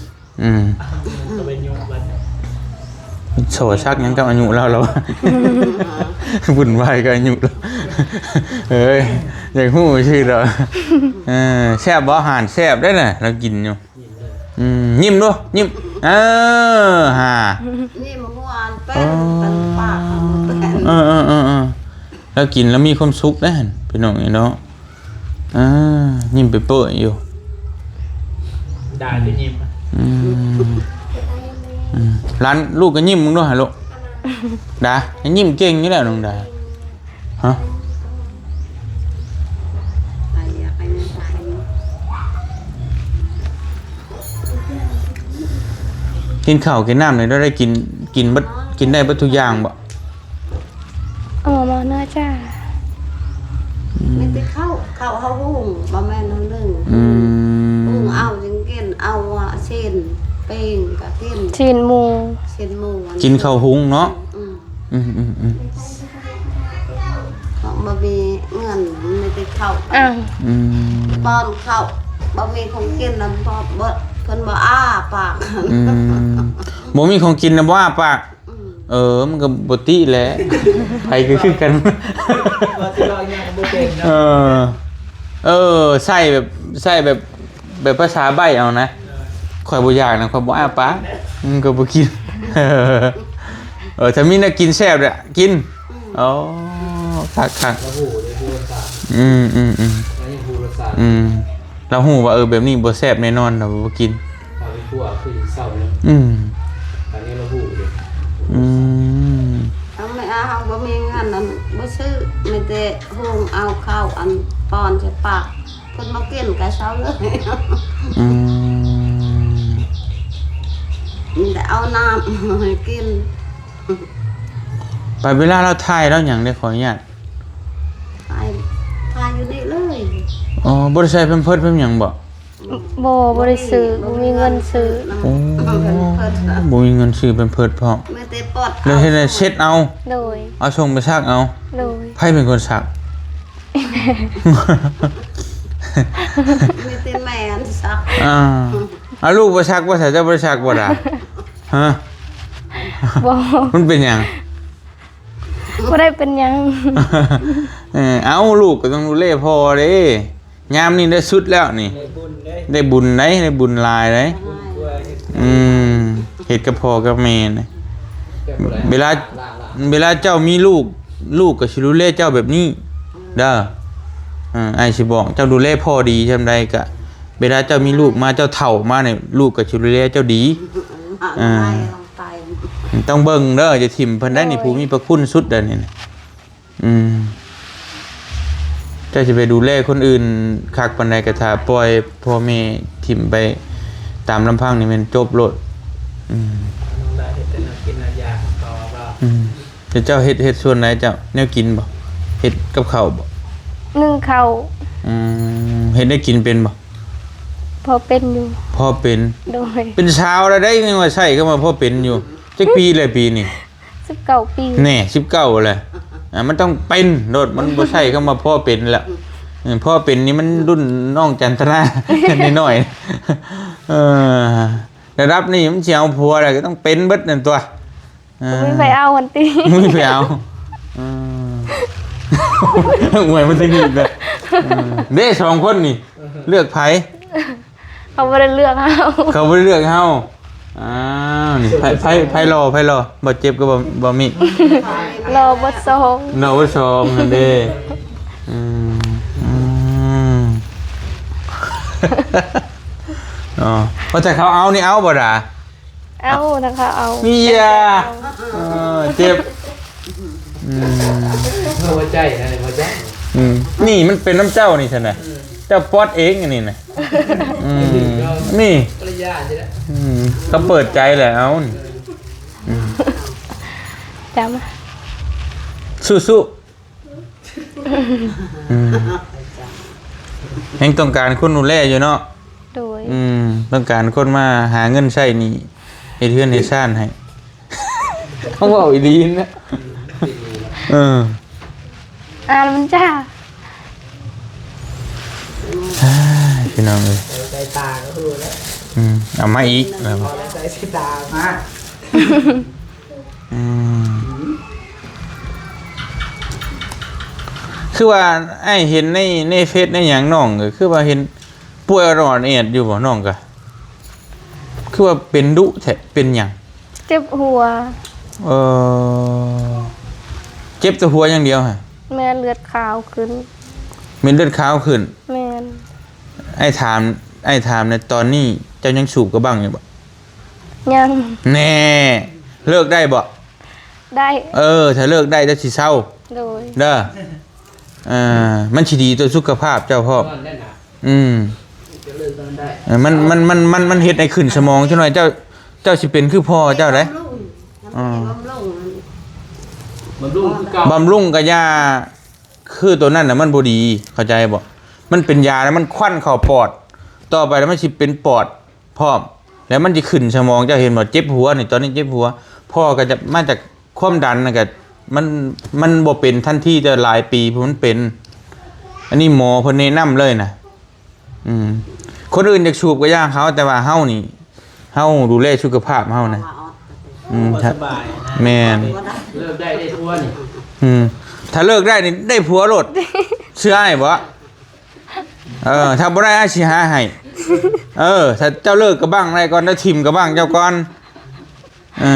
ອືມ ກໍໄປຍຸງກັນ ໂສສັກຫຍັງກັບອາຍຸລາວ ລາວ ວຸ່ນວາຍກັບອາຍຸລາວ. ເອີຍ ຢາກຮູ້ຊື່ດອກ. ເອີ ແຊບບໍ່? ອາຫານແຊບເດ້ນະ ລາວກິນຢູ່. ອືມ ຍິ້ມດູ ຍິ້ມ ເອີ ຫາ ຍິ້ມຫົວອັນແປ້ນ ເອີ ເປັນປາກ ເອີ ເອີ ເອີ ເອີ ລາວກິນແລ້ວມີຄວາມສຸກເດ້ຫັ້ນ ພີ່ນ້ອງເອີຍເນາະ. ອ່າ ຍິ້ມເປີຍໆຢູ່ ດາຈະຍິ້ມ ອືມ ອືມ ຫຼານ ລູກກໍຍິ້ມເບິ່ງດູຫາລູກ ດາ ຍິ້ມເກັ່ງຢູ່ແລ້ວນ້ອງດາ. ຮະ ກິນເຂົ້າກິນນ້ຳນີ້ ໄດ້ ໄດ້ກິນ ກິນເບິດ ກິນໄດ້ເບິດທຸກຢ່າງບໍ່? ເອີ ບໍ່ໜ້າຈະ ອືມ ມີແຕ່ເຂົ້າ ເຂົ້າເຮົາຫຸງ ບໍ່ແມ່ນເຮົາໜຶ້ງ ອືມ ຫຸງເອົາຈຶ່ງກິນ ເອົາຊີ້ນປີ້ງກໍກິນ ຊີ້ນໝູ ຊີ້ນໝູ ກິນເຂົ້າຫຸງເນາະ ອືມ ອືມ ອືມ ອືມ ເຂົາບໍ່ມີເງິນ ມີແຕ່ເຂົ້າ ອືມ ປ້ອນເຂົ້າ ບໍ່ມີຂອງກິນນຳ ເພິ່ນບໍ່ອ້າປາກ ອືມ ບໍ່ມີຂອງກິນນຳ ບໍ່ອ້າປາກ ອືມ ເອີ ມັນກໍບໍ່ຕິແຫຼະ ໃຜກໍຄືກັນ ວ່າຊິເວົ້າຫຍັງກໍບໍ່ເປັນເນາະ ເອີ ເອີ ໃຊ້ແບບ ໃຊ້ແບບ ແບບພາສາໃບ້ເອົານະ ເອີ ຂ້ອຍບໍ່ຢາກນະ ຂ້ອຍບໍ່ອ້າປາກ ມັນກໍບໍ່ກິນ ເອີ ຖ້າມີແນວກິນແຊບແຫຼະກິນ ອືມ ອໍ ຄັກໆ ລາວຮູ້ເດ້ ຮູ້ລົດຊາດ ອືມໆໆ ລາວຍັງຮູ້ລົດຊາດ ອືມ ລາວຮູ້ວ່າ ເອີ ແບບນີ້ບໍ່ແຊບແນ່ນອນ ລາວບໍ່ກິນ ຖ້າໄປຂົ້ວຄືເຊົາເລີຍ ອືມ ອັນນີ້ລາວຮູ້ເດ້ ອືມ ທາງແມ່ອາເຮົາບໍ່ມີເງິນ ອັນ ບໍ່ຊື້ ມີແຕ່ຫຸງເອົາເຂົ້າ ອັນ ປ້ອນໃສ່ປາກ ເພິ່ນບໍ່ກິນກໍເຊົາເລີຍ ອືມ ມີແຕ່ເອົານ້ຳໃຫ້ກິນ ໄປເວລາລາວຖ່າຍລາວຫຍັງເດ້ ຂໍອະນຸຍາດ ຖ່າຍ ຖ່າຍຢູ່ນີ້ເລີຍ ອໍ ບໍ່ໄດ້ໃສ່ແພມເພີດແພມຫຍັງບໍ່? ບໍ່ ບໍ່ໄດ້ຊື້ ບໍ່ມີເງິນຊື້ ໂອ້ ບໍ່ມີເງິນຊື້ແພມເພີດພ້ອມ ມີແຕ່ປອດ ແລ້ວເຮັດໃດ ເຊັດເອົາ ໂດຍ ເອົາສົ່ງໄປຊັກເອົາ ໂດຍ ໃຜເປັນຄົນຊັກ? ມີແຕ່ແມ່ອັນຊັກ ອ່າ ເອົາລູກບໍ່ຊັກບໍ່ ເຈົ້າບໍ່ໄດ້ຊັກບໍ່ດາ? ຮະ ບໍ່ ມັນເປັນຫຍັງ? ບໍ່ໄດ້ເປັນຫຍັງ ເອີ ເອົ້າ ລູກກໍຕ້ອງດູແລພໍ່ເດ້ ຍາມນີ້ໄດ້ສຸດແລ້ວນີ້ ໄດ້ບຸນເດ້ ໄດ້ບຸນໄດ໋ ໄດ້ບຸນຫຼາຍໄດ໋ ບຸນກວ່າເຮັດ ອືມ ເຮັດກັບພໍ່ກັບແມ່ນະ ເວລາ ເວລາເຈົ້າມີລູກ ລູກກໍຊິດູແລເຈົ້າແບບນີ້ເດີ ເອີ ອ້າຍຊິບອກ ເຈົ້າດູແລພໍ່ດີສ່ຳໃດ ກະເວລາເຈົ້າມີລູກມາ ເຈົ້າເຖົ້າມານີ້ ລູກກໍຊິດູແລເຈົ້າດີ ເອີ ຕ້ອງເບິ່ງເດີ ຢ່າຖິ້ມເພິ່ນໄດ໋ນີ້ ໂດຍ ຜູ້ມີພະຄຸນສຸດໃດ໋ນີ້ນະ ອືມ ເຈົ້າຊິໄປດູແລຄົນອື່ນຄັກປານໃດ ກໍຖ້າປ່ອຍພໍ່ແມ່ຖິ້ມໄປຕາມລຳພັງນີ້ແມ່ນຈົບໂລດ ອືມ ນ້ອງໄດ້ເຮັດແຕ່ແນວກິນແນວຢາກເຂົາວ່າ ອືມ ແຕ່ເຈົ້າເຮັດ ເຮັດສ່ວນໃດເຈົ້າ? ແນວກິນບໍ່? ເຮັດກັບເຂົ້າບໍ່? ໜຶ້ງເຂົ້າ ອືມ ເຮັດໄດ້ກິນເປັນບໍ່? ພໍເປັນຢູ່ ພໍເປັນ ໂດຍ ເປັນສາວແລ້ວໄດ໋ ຍັງວ່າໃຊ້ຄຳວ່າພໍເປັນຢູ່ ຈັກປີແລ້ວປີນີ້? ສິບເກົ້າປີ ແນ່ ສິບເກົ້າແລ້ວ ອ່າ ມັນຕ້ອງເປັນໂລດ ມັນບໍ່ໃຊ້ຄຳວ່າພໍເປັນແລ້ວ ເອີ ພໍເປັນນີ້ມັນລຸ້ນນ້ອງຈັນທະນາ ນ້ອຍໆ ເອີ ລະດັບນີ້ມັນຊິເອົາຜົວແລ້ວກໍຕ້ອງເປັນເບິດນັ້ນຕົວະ ເອີ ບໍ່ມີໃຜເອົາຫັ້ນຕິ ບໍ່ມີໃຜເອົາ ເອີ ອວຍມາທາງນີ້ອີກແລ້ວ ເອີ ເດ້ ສອງຄົນນີ້ ເລືອກໃຜ? ເຂົາບໍ່ໄດ້ເລືອກເຮົາ ເຂົາບໍ່ໄດ້ເລືອກເຮົາ ອ້າວ ນີ້ ໃຜ ໃຜ ໃຜຫຼໍ່ ໃຜຫຼໍ່ ບໍ່ເຈັບກໍບໍ່ ບໍ່ມີ ຫຼໍ່ເບິດສອງ ຫຼໍ່ເບິດສອງຫັ້ນເດ້ ອືມ ອືມ ອໍ ວ່າແຕ່ເຂົາເອົານີ້ເອົາບໍ່ດາ? ເອົາ ຖ້າເຂົາເອົາ ເອີ ເຈັບ ອືມ ຫົວໃຈນະ ຫົວໃຈ ອືມ ນີ້ມັນເປັນນຳເຈົ້ານີ້ຊັ້ນນະ ເຈົ້າປອດເອງອັນນີ້ນະ ອືມ ນີ້ ອືມ ເຂົາເປີດໃຈແລ້ວ ເອົາ ອືມ ຈຳ ສູ້ໆ ອືມ ຍັງຕ້ອງການຄົນດູແລຢູ່ເນາະ ໂດຍ ອືມ ຕ້ອງການຄົນມາຫາເງິນໃຊ້ໜີ້ ເຮັດເຮືອນເຮັດຊານໃຫ້ ເຂົາເວົ້າອີ່ຫຼີນະ ເອີ ອ່ານມັນຈ້າ ອ້າຍ ພີ່ນ້ອງເອີຍ ໃສ່ຕາກໍຮູ້ແລ້ວ ອືມ ເອົາມາອີກ ເອົາແລ້ວໃສ່ຕາມາ ອືມ ຄືວ່າອ້າຍເຫັນໃນ ໃນເຟສໃນຫຍັງ ນ້ອງກໍຄືວ່າເຫັນປ່ວຍອ່ອນແອດຢູ່ບໍ່ ນ້ອງກະ ຄືວ່າເປັນດຸແທ້ ເປັນຫຍັງ? ເຈັບຫົວ. ເອີ ເຈັບແຕ່ຫົວຢ່າງດຽວຫະ? ແມ່ນ ເລືອດຂາວຂຶ້ນ. ແມ່ນເລືອດຂາວຂຶ້ນ? ແມ່ນ. ອ້າຍຖາມ ອ້າຍຖາມແດ່ ຕອນນີ້ເຈົ້າຍັງສູບກະບັ້ງຢູ່ບໍ່? ຍັງ. ແນ່ ເລີກໄດ້ບໍ່? ໄດ້. ເອີ ຖ້າເລີກໄດ້ ເຈົ້າຊິເຊົາ. ໂດຍ. ເດີ ເອີ ມັນຊິດີຕໍ່ສຸຂະພາບເຈົ້າພ້ອມ. ອືມ ຈະເລີກກັນໄດ້ ເອີ ມັນ ມັນ ມັນ ມັນ ມັນເຮັດໃຫ້ຂຶ້ນສະໝອງຈັກໜ່ອຍ ເຈົ້າ ເຈົ້າຊິເປັນຄືພໍ່ເຈົ້າໄດ໋. ບຳລຸງ ອືມ ບຳລຸງ ບຳລຸງຄືເກົ່າ ບຳລຸງກະຢາ ຄືໂຕນັ້ນນະມັນບໍ່ດີ ເຂົ້າໃຈບໍ່? ມັນເປັນຢາແລ້ວມັນຄວັນເຂົ້າປອດ ຕໍ່ໄປແລ້ວມັນຊິເປັນປອດ ພ້ອມ ແລ້ວມັນຈະຂຶ້ນສະໝອງ ເຈົ້າເຫັນບໍ່? ເຈັບຫົວນີ້ ຕອນນີ້ເຈັບຫົວ ພໍ່ກໍຈະມາຈາກຄວາມດັນນະ ກໍມັນ ມັນບໍ່ເປັນທັນທີ ແຕ່ຫຼາຍປີພຸ້ນມັນເປັນ. ອັນນີ້ໝໍເພິ່ນແນະນຳເລີຍນະ. ອືມ ຄົນອື່ນຢາກສູບກໍຢ່າເຂົາ ແຕ່ວ່າເຮົານີ້ ເຮົາດູແລສຸຂະພາບເຮົານະ. ອືມ ບໍ່ສະບາຍນະ ແມ່ນ ເລີກໄດ້ໄດ້ຜົວນີ້. ອືມ ຖ້າເລີກໄດ້ນີ້ໄດ້ຜົວໂລດ ເຊື່ອອ້າຍບໍ່? ເອີ ຖ້າບໍ່ໄດ້ອ້າຍຊິຫາໃຫ້. ເອີ ຖ້າເຈົ້າເລີກກະບັ້ງໄດ້ກ່ອນ ແລ້ວຖິ້ມກະບັ້ງເຈົ້າກ່ອນ. ເອີ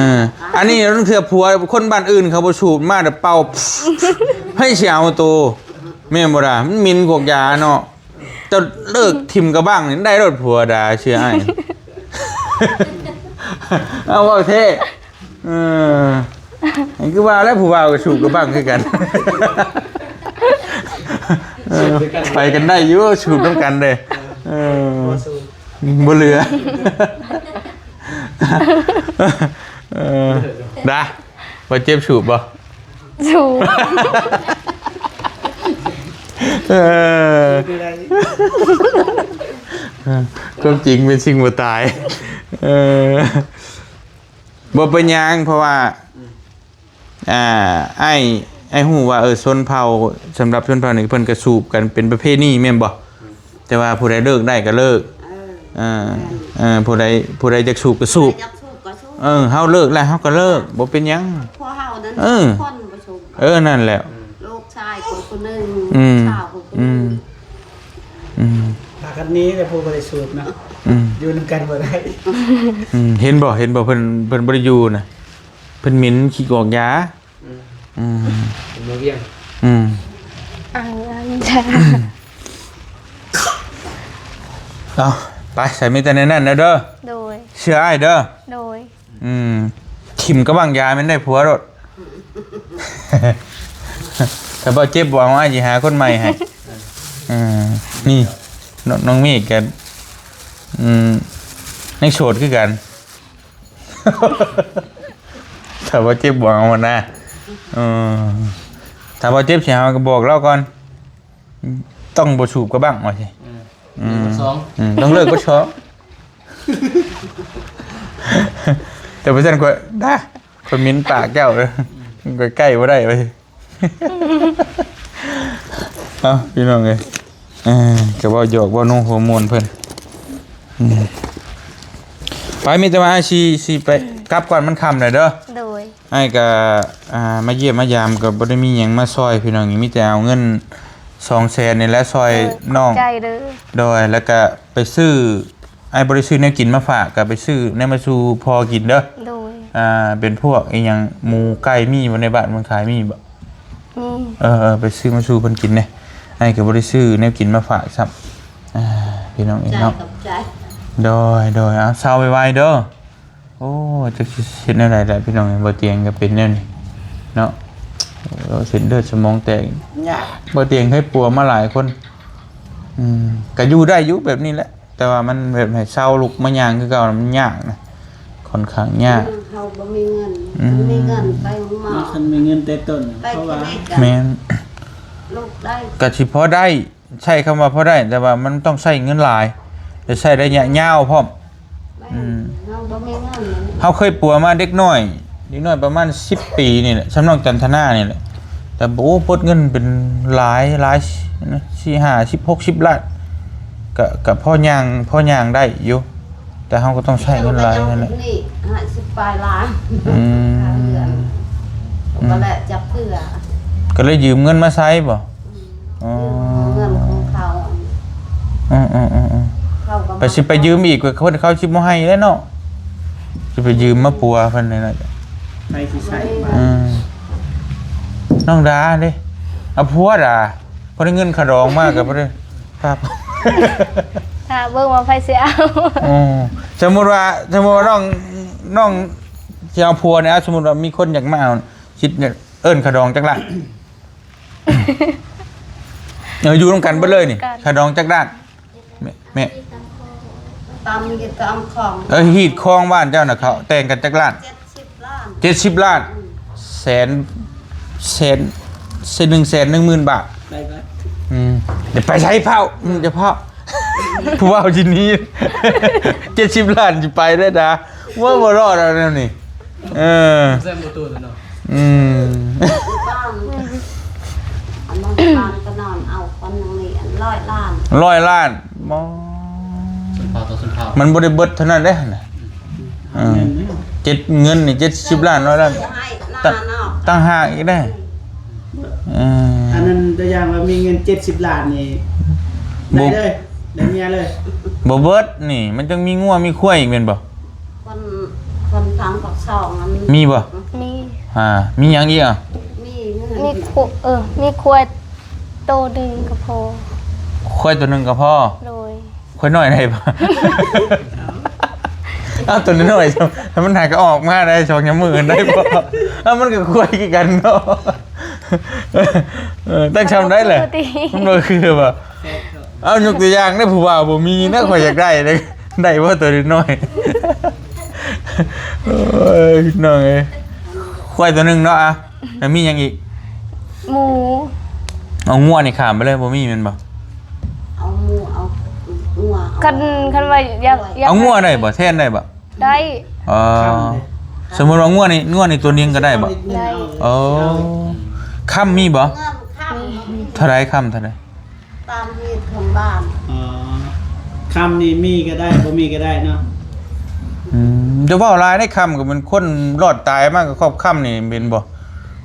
ອັນນີ້ລາງເທື່ອຜົວຄົນບ້ານອື່ນເຂົາບໍ່ສູບ ມາແຕ່ເປົ່າ ໃຫ້ຊິເອົາໂຕ ແມ່ນບໍ່ລະ? ມັນໝິ່ນກວກຢາເນາະ. ເຈົ້າເລີກຖິ້ມກະບັ້ງນີ້ໄດ້ໂລດຜົວດາ ເຊື່ອອ້າຍ. ເອົາ ເວົ້າແທ້. ເອີ ຄືວ່າແລ້ວ ຜູ້ບ່າວກໍສູບກະບັ້ງຄືກັນ. ເອີ ໄປກັນໄດ້ຢູ່ ສູບນຳກັນເດ້. ເອີ ບໍ່ເຫຼືອ. ເອີ ດາ ບໍ່ເຈັບສູບບໍ່? ສູບ. ເອີ ຄວາມຈິງເປັນສິ່ງບໍ່ຕາຍ. ເອີ ບໍ່ເປັນຫຍັງ ເພາະວ່າ ອ່າ ອ້າຍ ອ້າຍຮູ້ວ່າ ເອີ ຊົນເຜົ່າ ສຳລັບຊົນເຜົ່ານີ້ເພິ່ນກະສູບກັນເປັນປະເພນີແມ່ນບໍ່? ແຕ່ວ່າຜູ້ໃດເລີກໄດ້ກໍເລີກ. ເອີ ເອີ ຜູ້ໃດ ຜູ້ໃດຢາກສູບກໍສູບ. ຢາກສູບກໍສູບ. ເອີ ເຮົາເລີກແລ້ວເຮົາກໍເລີກ ບໍ່ເປັນຫຍັງ. ພວກເຮົານັ້ນ ເອີ ຄົນບໍ່ສູບ. ເອີ ນັ້ນແຫຼະ. ລູກຊາຍກໍຜູ້ໜຶ່ງ ອືມ ສາວກໍຜູ້ໜຶ່ງ. ອືມ ພາກັນໜີແຕ່ຜູ້ບໍ່ໄດ້ສູບເນາະ. ອືມ ຢູ່ນຳກັນບໍ່ໄດ້. ອືມ ເຫັນບໍ່ ເຫັນບໍ່ ເພິ່ນ ເພິ່ນບໍ່ໄດ້ຢູ່ນະ ເພິ່ນເໝັນຂີ້ກອກຢາ. ອືມ ອືມ ເປັນມາວຽງ. ອືມ ອັນ ອັນ ເອົາ ໄປ ໃສ່ມີແຕ່ໃນນັ້ນແລ້ວເດີ. ໂດຍ. ເຊື່ອອ້າຍເດີ. ໂດຍ. ອືມ ຖິ້ມກະບັ້ງຢາແມ່ນໄດ້ຜົວໂລດ. ຖ້າບໍ່ເຈັບບໍ່ເອົາ ອ້າຍຊິຫາຄົນໃໝ່ໃຫ້. ເອີ ນີ້ ນ້ອງ ນ້ອງເມກກໍ ອືມ ຍັງໂສດຄືກັນ. ຖ້າບໍ່ເຈັບບໍ່ເອົາຫັ້ນນະ. ເອີ ຖ້າບໍ່ເຈັບຊິເອົາກໍບອກລາວກ່ອນ ຕ້ອງບໍ່ສູບກະບັ້ງວ່າຊີ້. ເອີ ອືມ ໜຶ່ງກັບສອງ ອືມ ຕ້ອງເລີກເບິດສອງ. ແຕ່ບໍ່ຊັ້ນຂ້ອຍ ດາ ຂ້ອຍເໝັນປາກເຈົ້າເດີ ຂ້ອຍໃກ້ບໍ່ໄດ້ວ່າຊີ້. ເອົ້າ ພີ່ນ້ອງເອີຍ ເອີ ກໍເວົ້າຫຍອກເວົ້ານົວຫົວມ່ວນເພິ່ນ. ອືມ ໄປ ມີແຕ່ວ່າອ້າຍຊິ ຊິໄປ ອືມ ກັບກ່ອນ ມັນຄ່ຳແລ້ວເດີ. ໂດຍ. ອ້າຍກໍ ອ່າ ມາຢ້ຽມມາຢາມ ກໍບໍ່ໄດ້ມີຫຍັງມາຊ່ອຍພີ່ນ້ອງ ມີແຕ່ເອົາເງິນສອງແສນນີ້ແຫຼະຊ່ອຍ ໂດຍ ນ້ອງ. ຂອບໃຈເດີ. ໂດຍ ແລ້ວກໍໄປຊື້ ອ້າຍບໍ່ໄດ້ຊື້ແນວກິນມາຝາກ ກໍໄປຊື້ແນວມາສູ່ພໍ່ກິນເດີ. ໂດຍ. ອ່າ ເປັນພວກອີ່ຫຍັງ ໝູໄກ່ມີບໍ່ ໃນບ້ານມັນຂາຍມີບໍ່? ມີ. ເອີ ເອີ ໄປຊື້ມາສູ່ເພິ່ນກິນເດ້. ອ້າຍກໍບໍ່ໄດ້ຊື້ແນວກິນມາຝາກຊ້ຳ. ອ່າ ພີ່ນ້ອງເອີຍເນາະ. ຂອບໃຈ. ໂດຍ ໂດຍ. ເອົາ ເຊົາໄວໆເດີ. ໂອ້ ຈັກຊິເຮັດແນວໃດແຫຼະພີ່ນ້ອງເອີຍ ບໍ່ຕຽງກໍເປັນແນວນີ້ເນາະ. ໂອ້ ເສັ້ນເລືອດສະໝອງແຕກ. ຍາກ. ບໍ່ຕຽງເຄີຍປົວມາຫຼາຍຄົນ. ອືມ ກໍຢູ່ໄດ້ຢູ່ແບບນີ້ແຫຼະ ແຕ່ວ່າມັນແບບໃຫ້ເຊົາລຸກມາຍ່າງຄືເກົ່າ ມັນຍາກນະ ຄ່ອນຂ້າງຍາກ. ອືມ ເຮົາບໍ່ມີເງິນ. ອືມ ຄັນມີເງິນໄປໂຮງໝໍ ຄັນມີເງິນແຕ່ຕົ້ນ ເພາະວ່າ ແມ່ນ ລຸກໄດ້ ກໍຊິພໍໄດ້ ໃຊ້ຄຳວ່າພໍໄດ້ ແຕ່ວ່າມັນຕ້ອງໃຊ້ເງິນຫຼາຍ ແລະໃຊ້ໄລຍະຍາວພ້ອມ. ແມ່ນ. ອືມ ເຮົາບໍ່ມີເງິນ. ເຮົາເຄີຍປົວມາເດັກນ້ອຍ ເດັກນ້ອຍປະມານສິບປີນີ້ແຫຼະ ຊຳນ້ອງຈັນທະນານີ້ແຫຼະ ແຕ່ ໂອ້ ປົດເງິນເປັນຫຼາຍ ຫຼາຍ ສີ່ ຫ້າ ສິບ ຫົກສິບລ້ານ. ກະ ກະພໍຍ່າງ ພໍຍ່າງໄດ້ຢູ່ ແຕ່ເຮົາກໍຕ້ອງໃຊ້ເງິນຫຼາຍຫັ້ນແຫຼະ. ນີ້ຫ້າສິບປາຍລ້ານ. ອືມ ຄ່າເຮືອນ ອືມ ກໍບໍ່ແລະຈັກເທື່ອ. ກໍເລີຍຢືມເງິນມາໃຊ້ບໍ່? ອືມ ອໍ ຢືມເງິນຂອງເຂົາ. ເອີໆໆໆ ເຂົາກໍ ໄປ ຊິໄປຢືມອີກ ຄົນເຂົາຊິບໍ່ໃຫ້ແລ້ວເນາະ ຊິໄປຢືມມາປົວເພິ່ນນີ້ນະ. ໃຜຊິໃຊ້ບາດ? ອືມ ນ້ອງດາເດ້ ເອົາຜົວດາ ພໍໄດ້ເງິນຄ່າດອງມາກໍບໍ່ໄດ້ ຄັບ ຖ້າເບິ່ງວ່າໃຜຊິເອົາ. ອໍ ສົມມຸດວ່າ ສົມມຸດວ່ານ້ອງ ນ້ອງຊິເອົາຜົວນີ້ ສົມມຸດວ່າມີຄົນຢາກມາເອົາ ຄິດເອີ້ນຄ່າດອງຈັກລ້ານ? ເອີ ຢູ່ນຳກັນເບິດເລີຍນີ້ ຢູ່ນຳກັນ ຄ່າດອງຈັກລ້ານ? ແມ່ ແມ່ ຕາມຮີດຕາມຄອງ. ເອີ ຮີດຄອງບ້ານເຈົ້ານະ ເຂົາແຕ່ງກັນຈັກລ້ານ? ເຈັດສິບລ້ານ. ເຈັດສິບລ້ານ. ອືມ ແສນ ແສນ ແສນໜຶ່ງ ແສນໜຶ່ງໝື່ນບາດ. ໄປ ໄປ ອືມ ຢ່າໄປໃສເຜົ່າ ອືມ ຢ່າເຜົ່າ ຜູ້ເວົ້າຊິໜີ ເຈັດສິບລ້ານຊິໄປໄດ້ດາ ວ່າບໍ່ລອດແລ້ວແນວນີ້. ເອີ ແຊມບໍ່ໂຕແລ້ວເນາະ. ອືມ ອັນນັ້ນ ປານກໍນອນເອົາຄົນໜຶ່ງນີ້ ອັນຮ້ອຍລ້ານ. ຮ້ອຍລ້ານ ບໍ່ ຊົນເຜົ່າຕໍ່ຊົນເຜົ່າ ມັນບໍ່ໄດ້ເບິດເທົ່ານັ້ນເດ້ຫັ້ນນະ. ອືມ ເອີ ເຈັດ ເງິນນີ້ເຈັດສິບລ້ານ ຮ້ອຍລ້ານ ຕັ້ງ ຕ່າງຫາກອີກເດ້. ເອີ ອັນນັ້ນຕົວຢ່າງວ່າມີເງິນເຈັດສິບລ້ານນີ້ ບໍ່ ໄດ້ເລີຍ ໄດ້ເມຍເລີຍ. ບໍ່ເບິດນີ້ ມັນຕ້ອງມີງົວມີຄວາຍອີກແມ່ນບໍ່? ຄົນ ຄົນທາງປາກຊ່ອງນັ້ນ ມີບໍ່? ມີ ອ່າ ມີຫຍັງອີກອ່ະ? ມີ ມີຄວາຍ ເອີ ມີຄວາຍໂຕໜຶ່ງກໍພໍ. ຄວາຍໂຕໜຶ່ງກໍພໍ? ໂດຍ. ຄວາຍນ້ອຍໄດ້ບໍ່? ເອົາ ໂຕນ້ອຍໆ ໃຫ້ມັນຫາກະອອກມາໄດ້ ສອງສາມມື້ໄດ້ບໍ່? ເອົາ ມັນກໍຄວາຍຄືກັນເນາະ. ເອີ ຕັ້ງຊ່ຳໄດ້ແຫຼະ ມັນບໍ່ຄືບໍ່? ເອົາ ຍົກຕົວຢ່າງເດ້ ຜູ້ບ່າວບໍ່ມີນະ ຂ້ອຍຢາກໄດ້ເດ້ ໄດ້ບໍ່ໂຕນ້ອຍ? ໂອ້ຍ ນ້ອງເອີຍ ຄວາຍໂຕໜຶ່ງເນາະ. ອ່ະ ແລ້ວມີຫຍັງອີກ? ໝູ. ເອົາງົວນີ້ຂ້າມໄປເລີຍ ບໍ່ມີແມ່ນບໍ່? ເອົາໝູ ເອົາງົວ ເອົາ ຄັນ ຄັນວ່າຢາກ ຢາກ ເອົາງົວໄດ້ບໍ່? ແທນໄດ້ບໍ່? ໄດ້. ອໍ ຄຳເດ້ ສົມມຸດວ່າງົວນີ້ ງົວນີ້ຕົວໜຶ່ງກໍໄດ້ບໍ່? ໄດ້. ອໍ ຄຳມີບໍ່? ເງິນຄຳ ມີ. ເທົ່າໃດຄຳ ເທົ່າໃດ? ຕາມຮີດຂອງບ້ານ. ອໍ ຄຳນີ້ມີກໍໄດ້ ບໍ່ມີກໍໄດ້ເນາະ. ອືມ ຢ່າເວົ້າຫຼາຍເດ້ ຄຳກໍແມ່ນຄົນລອດຕາຍມາກໍຄອບຄຳນີ້ແມ່ນບໍ່?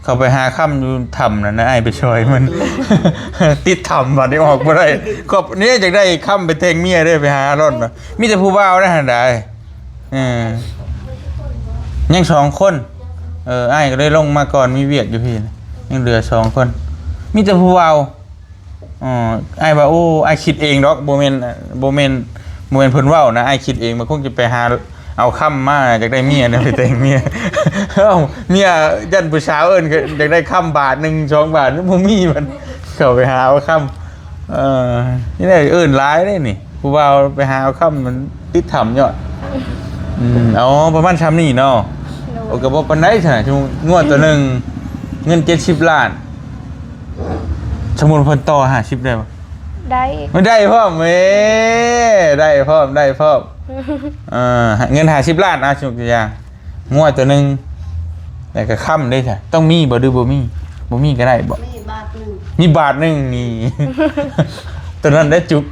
ເຂົາໄປຫາຄຳຢູ່ຖ້ຳນັ້ນນະ ອ້າຍໄປຊ່ອຍມັນ ຕິດຖ້ຳບາດນີ້ອອກບໍ່ໄດ້. ຄອບນີ້ຢາກໄດ້ຄຳໄປແຕ່ງເມຍເດ້ ໄປຫາລອດນະ ມີແຕ່ຜູ້ບ່າວໄດ້ຫັ້ນດາ. ເອີ ຍັງສອງຄົນ. ເອີ ອ້າຍກໍເລີຍລົງມາກ່ອນ ມີວຽກຢູ່ພີ້ນະ ຍັງເຫຼືອສອງຄົນ ມີແຕ່ຜູ້ບ່າວ. ອໍ ອ້າຍວ່າ ໂອ້ ອ້າຍຄິດເອງດອກ ບໍ່ແມ່ນ ບໍ່ແມ່ນ ບໍ່ແມ່ນເພິ່ນເວົ້ານະ ອ້າຍຄິດເອງ ມັນຄົງຈະໄປຫາເອົາຄຳມາ ຢາກໄດ້ເມຍນະ ໄປແຕ່ງເມຍ. ເອົາ ເມຍຢ້ານຜູ້ສາວເອີ້ນ ຢາກໄດ້ຄຳບາດໜຶ່ງສອງບາດ ບໍ່ມີ ມັນເຂົ້າໄປຫາເອົາຄຳ. ເອີ ນີ້ແຫຼະ ເອີ້ນຫຼາຍເດ້ນີ້ ຜູ້ບ່າວໄປຫາເອົາຄຳ ມັນຕິດຖ້ຳຍອດ. ອືມ ເອົາ ປະມານຊ່ຳນີ້ເນາະ. ໂດຍ. ໂອ້ ກໍບໍ່ປານໃດຊັ້ນນະ ງົວໂຕໜຶ່ງ ເງິນເຈັດສິບລ້ານ. ສົມມຸດເພິ່ນຕໍ່ຫ້າສິບໄດ້ບໍ່? ໄດ້. ມັນໄດ້ພ້ອມ ເອີ ໄດ້ພ້ອມ ໄດ້ພ້ອມ. ເອີ ເງິນຫ້າສິບລ້ານ ອາ ຍົກຕົວຢ່າງ ງົວຕົວໜຶ່ງ ແລ້ວກໍຄຳເດ້ຊະ ຕ້ອງມີບໍ່ ຫຼືບໍ່ມີ? ບໍ່ມີກໍໄດ້ບໍ່? ມີບາດໜຶ່ງ. ມີບາດໜຶ່ງນີ້ ຕົວນັ້ນໄດ້ຈຸກ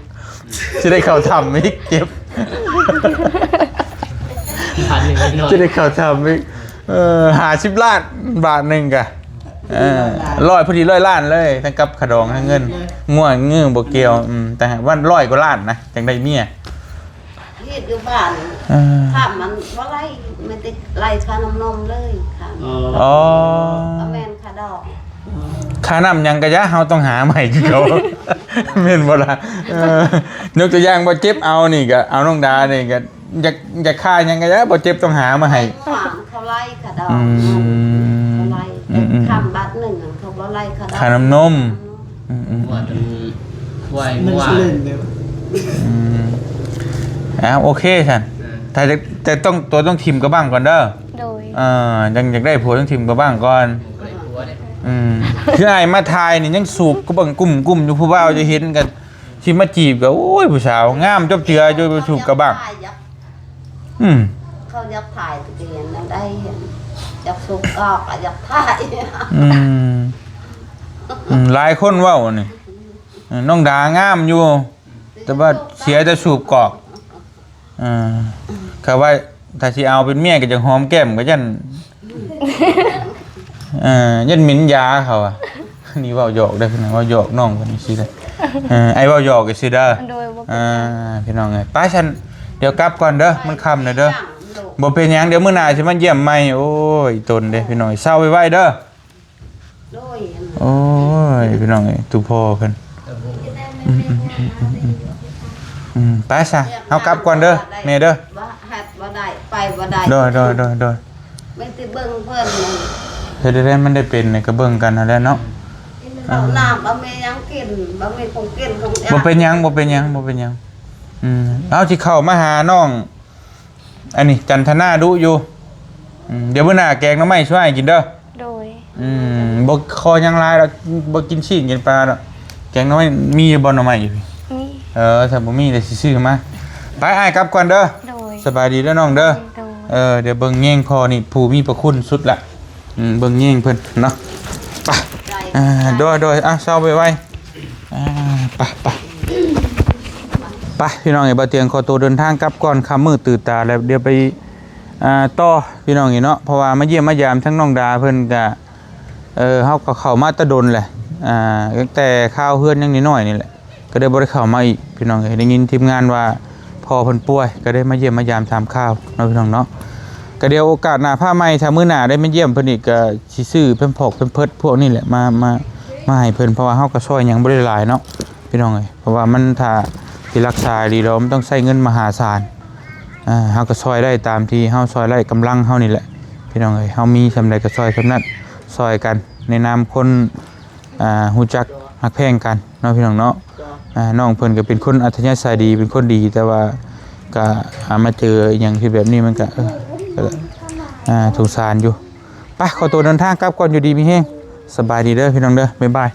ຊິໄດ້ເຂົ້າຖ້ຳອີກ ເຈັບ ບາດໜຶ່ງນ້ອຍ ຊິໄດ້ເຂົ້າຖ້ຳອີກ. ເອີ ຫ້າສິບລ້ານ ບາດໜຶ່ງກະ ເອີ ຮ້ອຍ ພໍດີຮ້ອຍລ້ານເລີຍ ທັງກັບຄ່າດອງ ທັງເງິນ ງົວງື ບໍ່ກ່ຽວ. ອືມ ແຕ່ວ່າຮ້ອຍກວ່າລ້ານນະ ຈັ່ງໄດ້ເມຍ. ເຮັດຢູ່ບ້ານ ເອີ ຄ່າມັນບໍ່ໄລ່ ມີແຕ່ໄລ່ຄ່ານ້ຳນົມເລີຍ. ຄ່າ ອໍ ອໍ ກໍແມ່ນຄ່າດອກ. ຄ່ານ້ຳຫຍັງກະຢ່າ ເຮົາຕ້ອງຫາມາໃຫ້ຄືເກົ່າ ແມ່ນບໍ່ລະ? ເອີ ຍົກຕົວຢ່າງ ບໍ່ເຈັບເອົານີ້ກະ ເອົານ້ອງດານີ້ກະ ຢາກ ຢາກຄ່າຫຍັງກະຢ່າ ບໍ່ເຈັບຕ້ອງຫາມາໃຫ້. ເຂົາໄລ່ຄ່າດອກ. ອືມ ເຂົາໄລ່. ອືມໆ ຄ່າບາດໜຶ່ງ ເຂົາບໍ່ໄລ່ຄ່າດອກ ຄ່ານ້ຳນົມ. ອືມໆ ວ່າຈົນ ຄວາຍ ມັນ ງົວ ສະເຫຼີ່ນແບບ ອືມ ອ້າວ ໂອເຄຊັ້ນ. ເອີ ຖ້າຈະ ແຕ່ຕ້ອງ ຕົວຕ້ອງຖິ້ມກະບັ້ງກ່ອນເດີ. ໂດຍ. ເອີ ຍັງຢາກໄດ້ຜົວຕ້ອງຖິ້ມກະບັ້ງກ່ອນ. ບໍ່ໄດ້ຜົວເດ້. ອືມ ຄືອ້າຍມາຖ່າຍນີ້ຍັງສູບກະບັ້ງກຸ້ມໆຢູ່ ຜູ້ບ່າວຈະເຫັນກະຊິມາຈີບກະ ໂອ້ຍ ຜູ້ສາວງາມຈົບເຈືອຢູ່ ສູບກະບັ້ງ. ອືມ ເຂົາຢາກຖ່າຍຕະກີ້ນະ ໄດ້ເຫັນ ຢາກສູບກອກ ກະຢາກຖ່າຍ. ອືມ ອືມ ຫຼາຍຄົນເວົ້ານີ້ ເອີ ນ້ອງດາງາມຢູ່. ຕິ ແຕ່ວ່າເສຍແຕ່ສູບກອກ. ເອີ ເຂົາວ່າຖ້າຊິເອົາເປັນເມຍກໍຢາກຫອມແກ້ມ ກໍຢ້ານ ເອີ ຢ້ານເໝັນຢາເຂົາວ່າ. ນີ້ເວົ້າຫຍອກເດີພີ່ນ້ອງ ເວົ້າຫຍອກນ້ອງເພິ່ນຈັ່ງຊີ້ເດີ. ເອີ ອ້າຍເວົ້າຫຍອກຊື່ໆເດີ. ໂດຍ ບໍ່ເປັນຫຍັງ ອ່າ ພີ່ນ້ອງເອີຍ ໄປຊັ້ນ ດຽວກັບກ່ອນເດີ ມັນຄ່ຳແລ້ວເດີ. ບໍ່ເປັນຫຍັງ ດຽວມື້ໜ້າຊິມາຢ້ຽມໃໝ່. ໂອ້ຍ ຕົນເດ້ພີ່ນ້ອງ ເຊົາໄວໆເດີ. ໂດຍ ໂອ້ຍ ພີ່ນ້ອງເອີຍ ຕູພໍ່ເພິ່ນ ອືມ ອືມ ໄປຊະ ເຮົາກັບກ່ອນເດີ ແມ່ເດີ. ບໍ່ ເຮັດບໍ່ໄດ້ ໄປບໍ່ໄດ້. ໂດຍ ໂດຍ ໂດຍ ໂດຍ ມີແຕ່ເບິ່ງເພິ່ນ. ເຮັດໄດ້ ມັນໄດ້ເປັນນີ້ກໍເບິ່ງກັນຫັ້ນແຫຼະເນາະ. ເຂົ້ານ້ຳ ອ່າ ບໍ່ມີຫຍັງກິນ ບໍ່ມີຂອງກິນຂອງຢາກ. ບໍ່ເປັນຫຍັງ ບໍ່ເປັນຫຍັງ ບໍ່ເປັນຫຍັງ. ອືມ ເຮົາຊິເຂົ້າມາຫານ້ອງ ອັນນີ້ຈັນທະນາດຸຢູ່. ອືມ ດຽວມື້ໜ້າແກງໜໍ່ໄມ້ຊ່ວຍໃຫ້ກິນເດີ. ໂດຍ ອືມ ບໍ່ຂໍຫຍັງຫຼາຍດອກ ບໍ່ກິນຊີ້ນກິນປາດອກ. ແກງໜໍ່ໄມ້ມີຢູ່ບໍ່ ໜໍ່ໄມ້ຢູ່ພີ້? ມີ ເອີ ຖ້າບໍ່ມີລະຊິຊື້ມາ. ໄປ ອ້າຍກັບກ່ອນເດີ. ໂດຍ ສະບາຍດີເດີນ້ອງເດີ. ໂດຍ ເອີ ດຽວເບິ່ງແຍງພໍ່ນີ້ ຜູ້ມີພະຄຸນສຸດລະ. ອືມ ເບິ່ງແຍງເພິ່ນເນາະ. ໄປ ອ່າ ໂດຍ ໂດຍ ອ່ະ ເຊົາໄວໆ. ອ່າ ໄປ ໄປ ໄປ ພີ່ນ້ອງເອີຍ ບ່າວຕຽງຂໍໂຕເດີນທາງກັບກ່ອນ ຄ່ຳມືດຕື່ນຕາແລ້ວ ດຽວໄປ ອ່າ ຕໍ່ ພີ່ນ້ອງເອີຍເນາະ. ເພາະວ່າມາຢ້ຽມມາຢາມທັງນ້ອງດາເພິ່ນກະ ເອີ ເຮົາກໍເຂົ້າມາແຕ່ດົນແຫຼະ ອ່າ ຕັ້ງແຕ່ຄາວເຮືອນຍັງນ້ອຍໆນີ້ແຫຼະ ກໍໄດ້ບໍ່ໄດ້ເຂົ້າມາອີກ ພີ່ນ້ອງເອີຍ. ໄດ້ຍິນທີມງານວ່າພໍ່ເພິ່ນປ່ວຍ ກໍໄດ້ມາຢ້ຽມມາຢາມຖາມຂ່າວເນາະ ພີ່ນ້ອງເນາະ. ກໍດຽວໂອກາດໜ້າຟ້າໃໝ່ ຖ້າມື້ໜ້າໄດ້ມາຢ້ຽມເພິ່ນອີກ ກໍຊິຊື້ແພມເພິດ ແພມເພິດພວກນີ້ແຫຼະ ມາ ມາ ມາໃຫ້ເພິ່ນ ເພາະວ່າເຮົາກໍຊ່ອຍຫຍັງບໍ່ໄດ້ຫຼາຍເນາະ ພີ່ນ້ອງເອີຍ. ເພາະວ່າມັນ ຖ້າຊິຮັກສາດີແລ້ວ ມັນຕ້ອງໃຊ້ເງິນມະຫາສານ. ອ່າ ເຮົາກໍຊ່ອຍໄດ້ຕາມທີ່ເຮົາຊ່ອຍໄດ້ ກຳລັງເຮົານີ້ແຫຼະ ພີ່ນ້ອງເອີຍ. ເຮົາມີສ່ຳໃດກໍຊ່ອຍສ່ຳນັ້ນ ຊ່ອຍກັນໃນນາມຄົນ ອ່າ ຮູ້ຈັກຮັກແພງກັນເນາະ ພີ່ນ້ອງເນາະ. ອ່າ ນ້ອງເພິ່ນກໍເປັນຄົນອັດທະຍາໄສດີ ເປັນຄົນດີ ແຕ່ວ່າກໍ ອ່າ ມາເຈີອີ່ຫຍັງທີ່ແບບນີ້ ມັນກໍ ເອີ ກໍ ອ່າ ສົງສານຢູ່. ໄປ ຂໍຕົວເດີນທາງກັບກ່ອນ ຢູ່ດີມີແຮງ ສະບາຍດີເດີ ພີ່ນ້ອງເດີ ບາຍບາຍ.